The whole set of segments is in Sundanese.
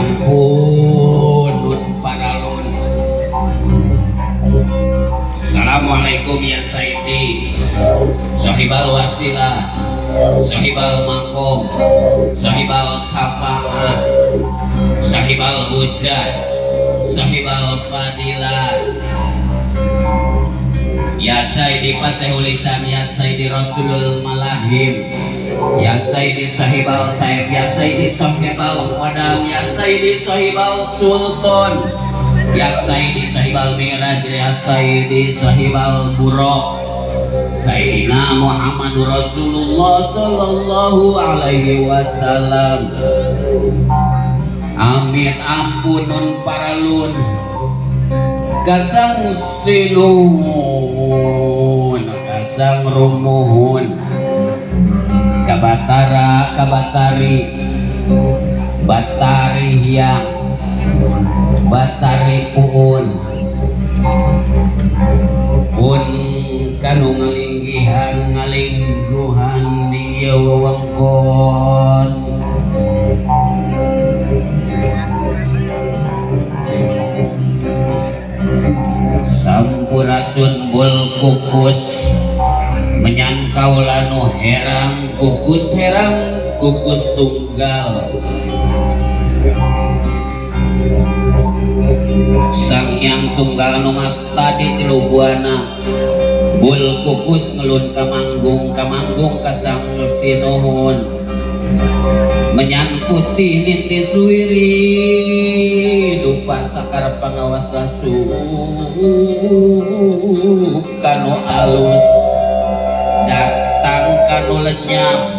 Ampun nun paralun. Assalamualaikum ya Sayyidi, Sahibal wasilah, Sahibal makom, Sahibal syafaah, Sahibal hujah, Sahibal fadilah. Ya Sayyidi fasihul lisan, ya Sayyidi Rasulul Malahim, ya Sayyidi Sahibal Saib, ya Sayyidi Sahibal Khodam, ya Sayyidi Sahibal Sultan, ya Sayyidi Sahibal Miraj, ya Sayyidi Sahibal Buraq, Sayyidina Muhammad Rasulullah sallallahu alaihi wasallam. Amin ampunun paralun kasang sinuhun kasang rumuhun kabatara kabatari batari hyang batari puun pun kanu ngalinggihan ngalingguhan di ieu wewengkon. Sampurasun bul kukus menyan kaula nu herang kukus herang kukus tunggal Sang Hyang Tunggal nu ngastadi tilu buana bul kukus ngelun kamanggung kamanggung ka Sang Sinuhun menyan putih niti suwiri dupa sakar pangawas asup kanu alus datang kanu lenyap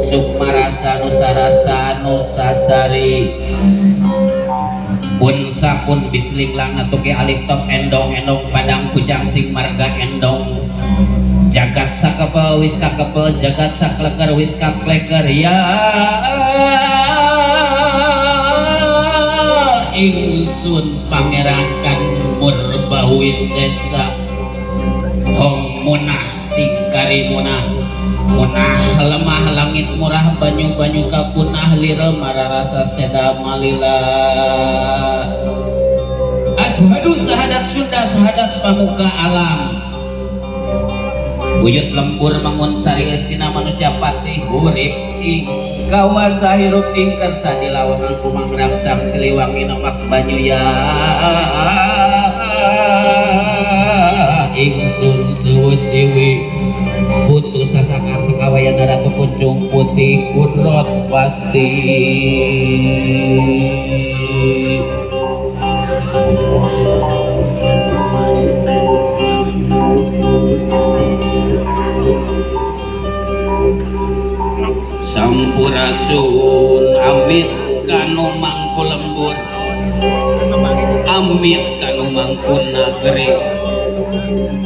sukmarasa nusarasa nusasari pun sapun bislim langat tuki alif top endong endong padang kujang sing marga endong jagat sakepel wis kakepel jagat sakleker wis kakleker ya ingsun pangeran kan murbawisesa hong munah singkari munah munah lemah langit murah banyu-banyu kapunah lira mararasa seda malila ashadu sahadat Sunda sahadat pamuka alam buyut lembur mangun sari esina manusia patih urip ing kawasa hirup ing kersa dilawangan kumang rangsang siliwangi nomak banyu ya ingsun suwusiwi putus sasaka sekawayan ratu kuncung putih kudrot pasti. Sampurasun amit kanu mangku lembur amit kanu mangku nageri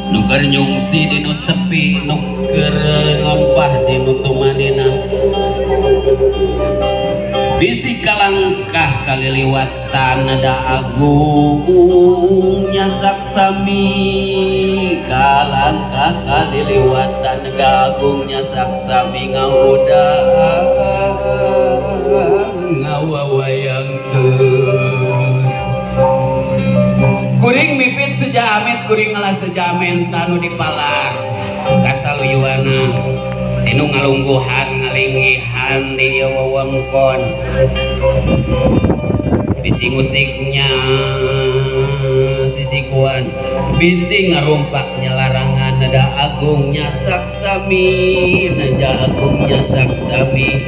nu keur nyungsi dinu sepi nu keur ngampah dinu tumanina bisi kalangkah kaliliwatan nada agung nyasak sami kalangkah kaliliwatan nada agung nyasak sami ngahudang ngawawayangkeun kuring mipit seja amit kuring ngalah seja menta nu dipalar kasaluyuana tinu ngalungguhan ngalinggihan di ieu wewengkon bisi ngusiknya sisikuan bisi ngarumpak nyelarangan nada agung nyasak sami nada agung nyasak sami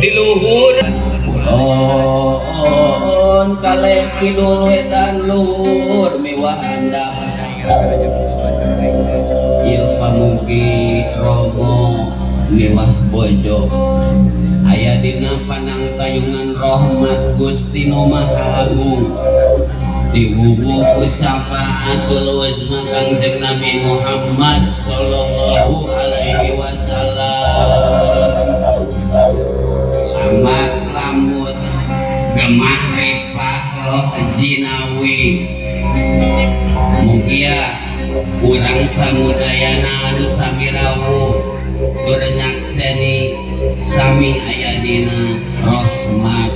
di luhur kulon kaleh kidul wetan luhur miwah handap ieu pamugi romo miwah bojo aya dina panangtayungan rahmat Gusti Nu Maha Agung diwuwuh ku syafaatul uzma Kangjeng Nabi Muhammad sallallahu alaihi wasallam. Lambat lambut gemah ripah loh jinawi mugia urang samudayana anu sami rawuh tur nyakseni sami aya dina rahmat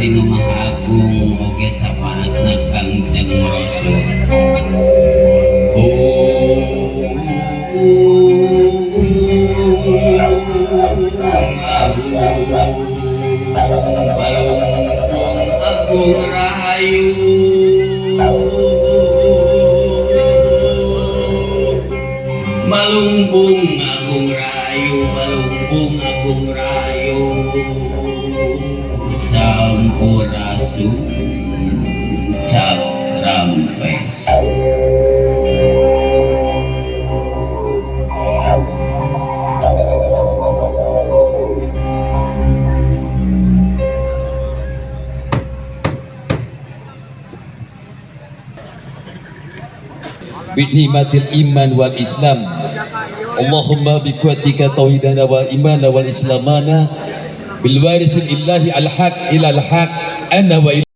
Gusti Nu Maha Agung oge syafaatna Kangjeng Rasul. Oh, agung balungkung agung rahayu, Balungbung agung rahayu, balungbung agung rahayu, sampurasun, cap rampes. Binikmatil iman wal Islam. Allahumma biquwatika tauhidana wa imana wal islamana bil warisil illahi al haq ila al haq ana wa